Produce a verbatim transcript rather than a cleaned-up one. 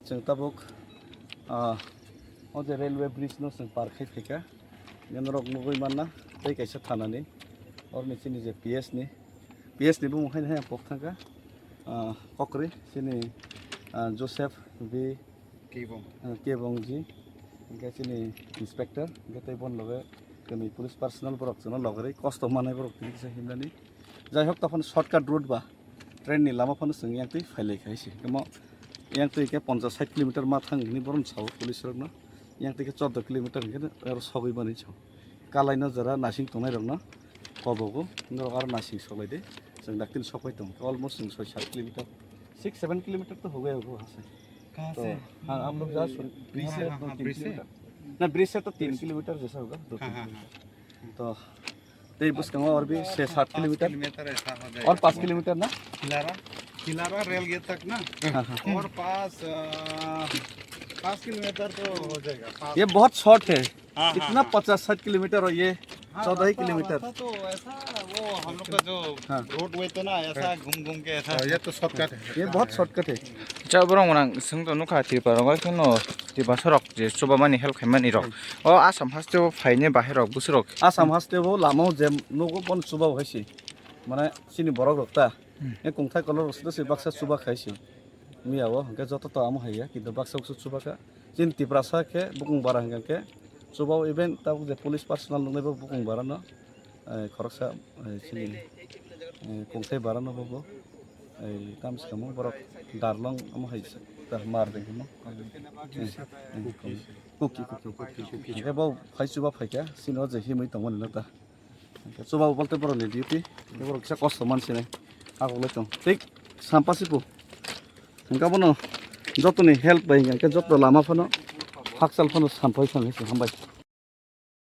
Chwng tabuk, ah, o je railway bridge no chwng par khai phaikha. Nini norok nugwi manna tei kaisa thanani. Oroni chini je P S ni, P S ni bumung haino hai pok thangkha. Ah, kokri chini, ah, Joseph B. Kebong. Ah, Kebong ji. Hingke chini inspector, hingke tei bon loge kami police personnel borok chwngno logori kosto manai borok tini kisa himnani. Jai hok, tokon shortcut route ba train ni lama phano chwng yang twi phailai khai se. Omo yang twi khe ponchash sait kilometer ma thang hwnwi borom sao police rokno. Yang twi khe chordo kilometer hwnkhe aro sogwi mani sao. Kalai no jora nasing tongnai rokno kobogo, norok aro nasing soklai de. Chwng daktin sokpai tong, almost chwng soi sat kilometer, six seven kilometer to hoga hoga hai se. कहाँ तो से? हाँ, हम लोग जा सुन, ब्रिज से? हाँ, हाँ, दो तीन ब्रिज से। किलोमीटर। ना, ब्रिज से तो तीन किलोमीटर जैसा होगा, दो हाँ, तीन हाँ, किलोमीटर। हाँ। तो तेरी बस कहाँ और भी छः सात पाँच किलोमीटर। किलोमीटर ऐसा हो जाएगा। और पाँच किलोमीटर ना? खिलारा, खिलारा रेल गेट तक ना। हाँ, हाँ। और पाँच, अ, पाँच किलोमीटर तो हो जाएगा, पाँच। ये बहुत शॉर्ट है। हाँ, हाँ, इतना हाँ। पचास साठ किलोमीटर और ये हाँ, चौदह ही रास्ता, किलोमीटर। रास्ता तो ऐसा, वो हम लोग का जो हाँ। रोडवे तो ना, ऐसा घूम घूम के ऐसा। हाँ, ये तो शॉर्टकट है। ये बहुत शॉर्टकट है। Cha borok mwnang swng tong nukha Tripura rok kheno Tiprasa rok je chuba mani help khai mani rok. Hmm. O Assam haste o phaini bahai rok bwswk rok. Assam haste o lama o je nugo bon chuba hai se. Mane chini borok rok ta. Hmm. E kungthai kolor rok se baksa chuba khai se. Miya o hwnkhe joto to amo hai ya, kintu baksa baksa chuba kha. Chini Tiprasa khe bukung bara hwnkhe chuba o even tabuk je police personnel nungnai bo bukung bara no. Eh, khoroksa, eh, chini, eh, kungthai bara no bo, eh, tam swkang borok darlong omo hai ta mar de himo. Eh, eh, Kuki, Kuki, Kuki. Hingke bo phai chuba phaikha, sini o je himwi tongmani no ta. Hingke chuba bo bolte borok ni duty, borok kisa kosto mansinai. Hakok lai tong. Thik sampasi po. Hingke bono joto ni help bai hingke joto lama phano hakchal phano sampai sampai hambai.